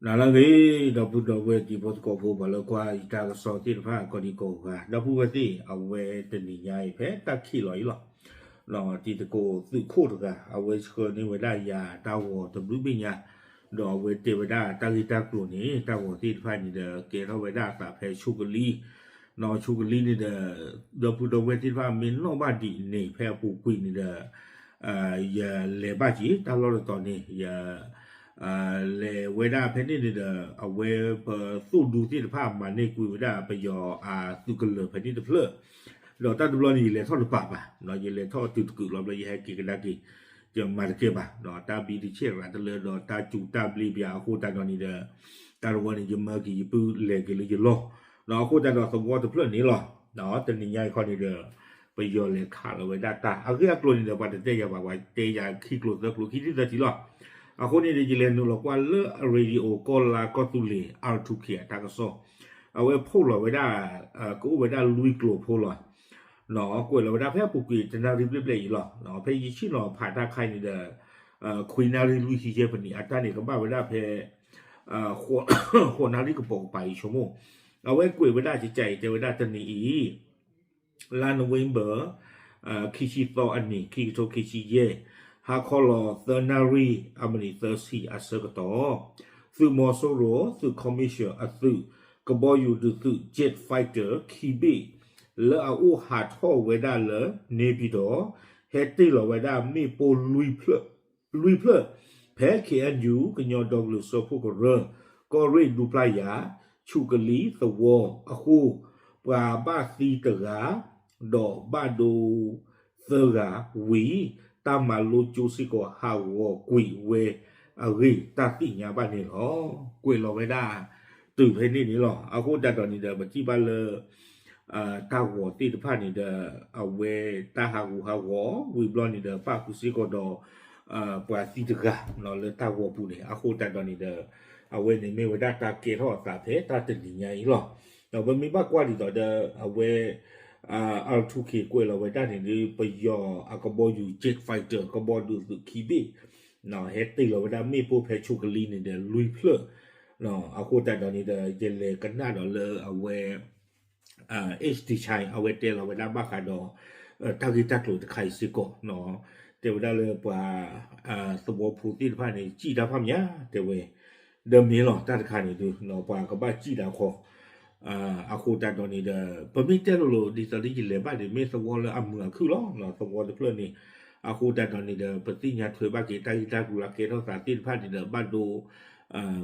နၤလၢအဂ့ၤ ဒီပုၢ်ဒီဝဲၢ်တံၤဖိသကိးဖိ ပှၤလၢကွၢ်ယတၢ်ကစီၣ်သ့ၣ်တဖၣ် ကိးဒံကိးဂၤ ဒီပုၢ်ဝဲၢ်သ့ၣ် အဝဲတနံၤညါအံၤ ဖဲတၢ်ခံးလီၤအံၤလီၤ. တံၤသကိးသုးခိၣ်တဂၤ အဝဲဆှၢန့ၢ်ဝဲဒၣ်ယၤတၢ်ဂီၤတဘျုးဘ့ၣ်ညါ, ဒီးအဝဲတဲဝဲဒၣ်တၢ်ဂ့ၢ်တၢ်ကျိၤန့ၣ် တၢ်ဂီၤသ့ၣ်တဖၣ်န့ၣ်ဒီး ကဲထီၣ်ဝဲဒၣ်အသးဖဲဆိကလံ, ဆိကလံန့ၣ်ဒီး ဒီပုၢ်ဒီဝဲၢ်သ့ၣ်တဖၣ်မ့ၢ်နီၣ်ဘၣ်ဒံးန့ၣ် ဖဲအပူၤကွံာ်န့ၣ်ဒီး ယလဲၤဘၣ်က့ၤ တၢ်လီၢ်တတီၤန့ၣ် ယ လဲၤဝဲဒၣ်ဖဲန့ၣ်န့ၣ်ဒီး အဝဲပသိၣ်ဒူသ့ၣ်တဖၣ်မၤန့ၢ်ကွံာ်ဝဲဒၣ်ပယီၤအသုးကလၢၤဖဲန့ၣ်တဖျၢၣ်, ဒီးတၢ်တဘျီန့ၣ် ယလဲၤထီၣ်တပၤဘၣ်, ယလဲၤထီၣ်တုၤတကုးလီၤဘျီ ယဟဲက့ၤကဒါက့ၤ, ယမၤတကဲဘၣ်, တၢ်ဘံတဆဲးရးတလၢဒီးတၢ်စူၤတၢ်ဘျ့ပယၤအဃိသတးဒီးန့ၣ်ဒီး တၢ်တဝီန့ၣ် ယမၢက့ၤယပုၢ်လဲၤက့ၤလၢယလီၢ်, အဃိသတးဒီးသဝီတဖျၢၣ်န့ၣ်လီၤ. တနံၤညါအံၤခီန့ၣ်ဒီး ပယီၤလဲၤခးလီၤဝဲဒၣ်တၢ် အဂ့ၢ်အကျိၤန့ၣ်ဒီး ပှၤတတဲယၤဘၣ် ပှၤတဲယၤခံကျိၤသၢကျိၤခံထံၣ်သၢထံၣ်လီၤ. အဃိန့ၣ်ဒီး ယလဲၤနုာ်လီၤကွၢ်လၢအ radio ကီၢ်လါကီၢ်သူလ့ၤ R two K အတၢ်ကစီၣ်, အဝဲဖီၣ်လီၤဝဲဒၣ် ကအိၣ်ဝဲဒၣ်လွံၢ်ကျိၤဖိလီၤ. ကွဲးလီၤဝဲဒၣ်ဖဲအပူၤကွံာ်တနၣ်ရံၣ်ဘျဲၣ်ဘျဲၣ်အံၤလီၤ. ဖဲယဆ့ၣ်နီၤဖးတၢ်ခါအံၤန့ၣ်ဒီး ခွံနၣ်ရံၣ်လွံၢ်ဆံယဲၢ်မံးနံး အတၢ်န့ၣ်ကဘၣ်ဝဲဒၣ်ဖဲ ဃိးနၣ်ရံၣ်ကပိာ်ကပၤအံၤဆိကမိၣ်, အဝဲကွဲးဝဲဒၣ်ကကးအံၤ တဲဝဲဒၣ်တနံၤအံၤ လါနိၣ်ဝ့ဘၢၣ် ခံဆံသီအနံၤ ခံကထိခံဆံယဲၢ်, ဟါခီလီၤသၢနၣ်ရံၣ်အမံးနံးသၢဆံအဆၢကတီၢ်, သုးမီၤစိရိၤ သုးခီမံၣ်ၡၢၣ်အသုး ကဘီယူၤဒုးသုး jet fighter ခံဘ့ၣ် လၢအအိၣ်ဟးထီၣ်ဝဲဒၣ်လၢ နေပြည်တော် ဟဲတ့ၢ်လီၤဝဲဒၣ်မ့ၣ်ပိၢ်လွံၢ်ဖျၢၣ် လွံၢ်ဖျၢၣ် ဖဲ K N U ကညီဒီကလုာ်စၢဖှိၣ်ကရၢ ကီၢ်ရ့ၣ်ဒူပျၢ်ယၤ ဆူးကလံသဝီအဃိ ပှၤဘၣ်သံတဂၤ ဒီးဘၣ်ဒိသၢဂၤဝံၤ တၢ်မၤလိကၠိစ့ၢ်ကီးဟးဂီၤကွံာ်ဝဲအဂ့ၢ် တၢ်သ့ၣ်ညါဘၣ်န့ၣ်လီၤ. ကွဲးလီၤဝဲဒၣ်တုၤဖဲန့ၣ်န့ၣ်လီၤ. အဃိသတးဒီးန့ၣ်ဒီး ပထံၣ်ဘၣ်လၢ တၢ်ဂီၤသ့ၣ်တဖၣ်န့ၣ်ဒီး အဝဲတၢ်ဟးဂူာ်ဟးဂီၤဝံၤဘျီန့ၣ်ဒီး ပၣ်ဃုာ်စ့ၢ်ကီးဒီး ပှၤသံတဂၤလၢတၢ်ဂီၤပူၤန့ၣ် အဃိသတးဒီးန့ၣ်ဒီး အဝဲန့ၣ်မ့ၢ်ဝဲဒၣ်တၢ်ကဲထီၣ်အသးဖဲတၢ်တနံၤညါအံၤလီၤ. ဒီးပမ့ၢ်ဘၣ်ကွၢ်ဒ်သိးဒီး အဝဲ R two K ကွဲးလီၤဝဲဒၣ်န့ၣ်ဒီး ပယီၤအကဘီယူၤ jet fighter ကဘီဒုးသုးခံဘ့ၣ် ဟဲတ့ၢ်လီၤဝဲဒၣ်မ့ၣ်ပိၢ်ဖဲဆိးကလံန့ၣ်ဒီး လွံၢ်ဖျၢၣ် အဃိသတးဒီးန့ၣ်ဒီး ယလဲၤကနၣ်ဒီးလၢအဝဲ H D Chai အဝဲတဲလီၤဝဲဒၣ်ဘၣ်ဃးဒီး တၢ်ဂ့ၢ်တၢ်ကျိၤတခါအံၤစ့ၢ်ကီး တဲဝဲဒၣ်လၢပှၤ သဝီဖိသ့ၣ်တဖၣ်န့ၣ် စံၣ်တၢ်ဖးမး တဲဝဲ ဒီးမ့ၢ်လီၤတၢ်တခါန့ၣ်ဒုး ပှၤကဘၣ်စံၣ်တၢ်ခီ အဃိသတးဒီးန့ၣ်ဒီး ပမ့ၢ်တဲလိၤလိၤ ဒ်သိးဒီးယလဲၤဘၣ်န့ၣ် မ့ၢ်သဝီလၢအမုာ်အခုၣ်လီၤ သဝီတဖျၢၣ်န့ၣ် အဃိသတးဒီးန့ၣ်ဒီး ပသ့ၣ်ညါထွဲဘၣ်က့ၤ တၢ်ဂ့ၢ်တၢ်ကျိၤလၢကဲထီၣ်သးသ့ၣ်တဖၣ်န့ၣ်ဒီး ဘၣ်ဒိ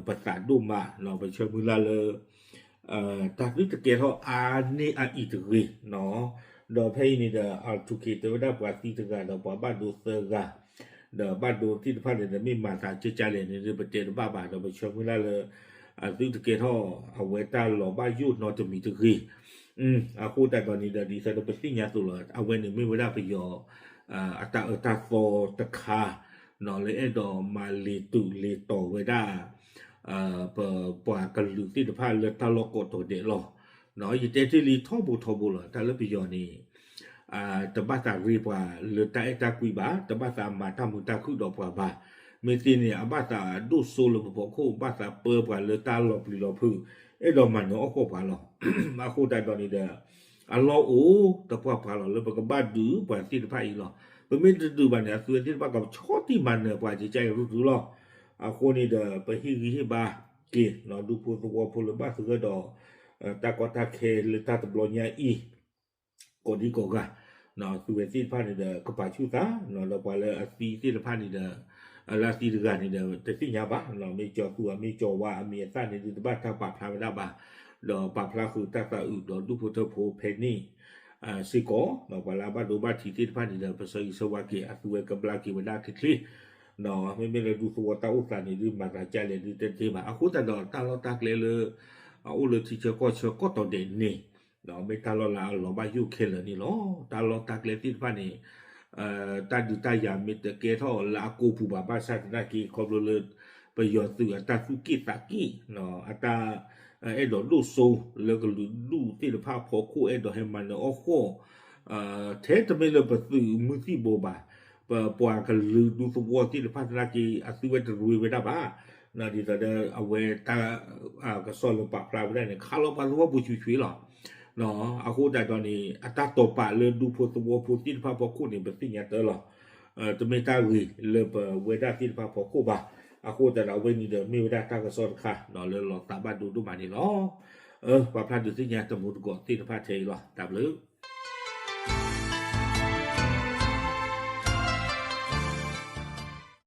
ပသးဒိၣ်မး ပဆၢမုၢ်လၢ်လၢ တၢ်သုတကဲထီၣ်အါန့ၢ်အအံၤတဂ့ၤ ဒီးဖဲအံၤန့ၣ်ဒီး R two K တဲဝဲဒၣ်ပှၤသံတဂၤဒီးပှၤဘၣ်ဒိသၢဂၤ ဒီးဘၣ်ဒိသ့ၣ်တဖၣ်န့ၣ်ဒီး မ့ၢ်မၤသးကဲကဲလဲၣ်န့ၣ်ဒီး ပတဲတဘၣ်ဘၣ် ဒီးပဆၢမုၢ်လၢ်လၢ အသုတကဲထီၣ်အဝဲတၢ်လီၤဘၣ်ယိၣ်နီတမံၤတဂ့ၤ အဃိသတးဒီးန့ၣ်ဒီး ဒ်သိးဒီးပသ့ၣ်ညါသိးလီၤ အဝဲန့ၣ်မ့ၢ်ဝဲဒၣ်ပယီၤ အတၢ်အၢတၢ်သီတခါ လၢအဲၣ်ဒိးမၤလ့ၤတုၤလ့ၤတီၤဝဲဒၣ် ပပှၤကလုာ်သ့ၣ်တဖၣ်လၢတၢ်လီၢ်ကိးတီၤဒဲးလီၤ. ယတဲတ့ၢ်လံထီဘိထီဘိလီၤ တၢ်လၢပယီၤန့ၣ် တဘၣ်သးရ့ပှၤလၢတၢ်အဲၣ်တၢ်ကွံဘၣ်, တဘၣ်သးမၤတၢ်မုာ်တၢ်ခုၣ်ဒီးပှၤဘၣ်. မ့ၢ်သ့န့ၣ် အဘၣ်သးဒိၣ်စိလၢပဖီခိၣ် ဘၣ်သးပၢပှၤလၢတၢ်လီၤပျံၤလီၤဖုး အဲၣ်ဒိးမၤနၢၤအီၣ်ဃီၣ်ပှၤလီၤ. အဃိသတးဒီးန့ၣ်ဒီး အလီၢ်အိၣ်တပှၢ်ပှၢ်လီၤ လၢပကဘၣ်ဒုးပှၤသ့ၣ်တဖၣ်အံၤလီၤ. ပမ့ၢ်တဒုးဘၣ်န့ၣ် အသုဝဲသ့ၣ်တဖၣ်ကဆီၣ်တံၢ်မၤနၢၤပှၤကကါအံၤရူၢ်တုၤလီၤ. အဃိန့ၣ်ဒီး ပဟ့ၣ်ဂံၢ်ဟ့ၣ်ဘါက့ၤ ဒူဖိသဝီဖိလၢဘၣ်သဂၢၢ်ဒီး တၢ်ကီတၢ်ခဲလၢတၢ်တဘျီညါအံၤ ကိးဒံကိးဂၤ သုဝဲသ့ၣ်တဖၣ်န့ၣ်ဒီး ကပာ်ဆူၣ်သး ဒီးပှၤလၢအသံသ့ၣ်တဖၣ်န့ၣ်ဒီး လၢအသံတဂၤန့ၣ်ဒီး တသ့ၣ်ညါဘၣ်, မ့ၢ်ကၠီၤသူ မ့ၢ်ကၠီၤဝါ အမံၤအသၣ်န့ၣ်ဒုး တဘၣ်တၢ်ပာ်ဖျါဝဲဒၣ်ဘၣ်, ဒီးပာ်ဖျါဃုာ်တၢ်သးအုးဒီးဒူၣ်ဖိထၢဖိဖဲန့ၣ် စ့ၢ်ကီး ပှၤလၢအဘၣ်ဒိဘၣ်ထံးသ့ၣ်တဖၣ်န့ၣ်ဒီး ပဆၢဂ့ၤဆၢဝါက့ၤ အသုဝဲကဘျါက့ၤဝဲဒၣ်ချ့ချ့ မ့မ့ၢ်လၢဒူသဝီတၢ်အိၣ်သးန့ၣ်ဒုး မၤသးကလဲၣ်ဒုးတသ့ဘၣ်. အဃိသတးဒီးတၢ်လီၢ်တၢ်ကျဲလၢ အအိၣ်လၢထံဆၢကီၢ်ဆၢကီၢ်တီၤဒဲးန့ၣ် မ့ၢ်တၢ်လီၢ်လၢအလီၤဘၣ်ယိၣ်ခဲလၢာ်န့ၣ်လီၤ. တၢ်လီၢ်တၢ်ကျဲသ့ၣ်တဖၣ်န့ၣ် တၢ်ဒုးတၢ်ယၤမ့ၢ်တကဲထီၣ်လၢအကိာ်ပူၤဘၣ် ဘၣ်ဆၣ်သနာ်က့ ခီဖျိလၢ ပယီၤသုးအတၢ်သူၣ်က့ၣ်သးက့ၣ် အတၢ် အဲၣ်ဒိးဒိၣ်စိလၢကလုာ်ဒူၣ်သ့ၣ်တဖၣ်ဖီခိၣ် အဲၣ်ဒိးဟဲမၤနၢၤအီၣ်ဃီၣ် ထဲတမ့ၢ်လၢပသုးမုၢ်သံၣ်ဘိဘၣ်, ပပှၤကလုာ်ဒူသဝီသ့ၣ်တဖၣ်သနာ်က့ အသုဝဲတရ့ဝဲဒၣ်ဘၣ်. ဒ်သိးဒီးအဝဲတၢ်ကစီၣ်လၢပာ်ဖျါဝဲဒၣ်န့ၣ် ခးလီၤပှၤသဝီပူၤဆူၣ်ဆူၣ်လီၤ. အဃိသတးဒီးန့ၣ် အတၢ်တိာ်ပာ်လၢဒူဖိသဝီဖိသ့ၣ်တဖၣ်ဖီခိၣ်န့ၣ် ပသ့ၣ်ညါတၢ်လီၤ. တမ့ၢ်တၢ်ဂ့ၤလၢပဝဲဒၣ်သ့ၣ်တဖၣ်ဖီခိၣ်ဘၣ်. အဃိသတးဒီး အဝဲန့ၣ်ဒီးမ့ၢ်ဝဲဒၣ်တၢ်ကစီၣ်တခါလၢလီၤသးဘၣ်ဒိဒိၣ်မးန့ၣ်လီၤ. ပာ်ဖျါဒုးသ့ၣ်ညါတမူတကိးသ့ၣ်တဖၣ်ထဲအံၤလီၤ. တၢ်ဘျုး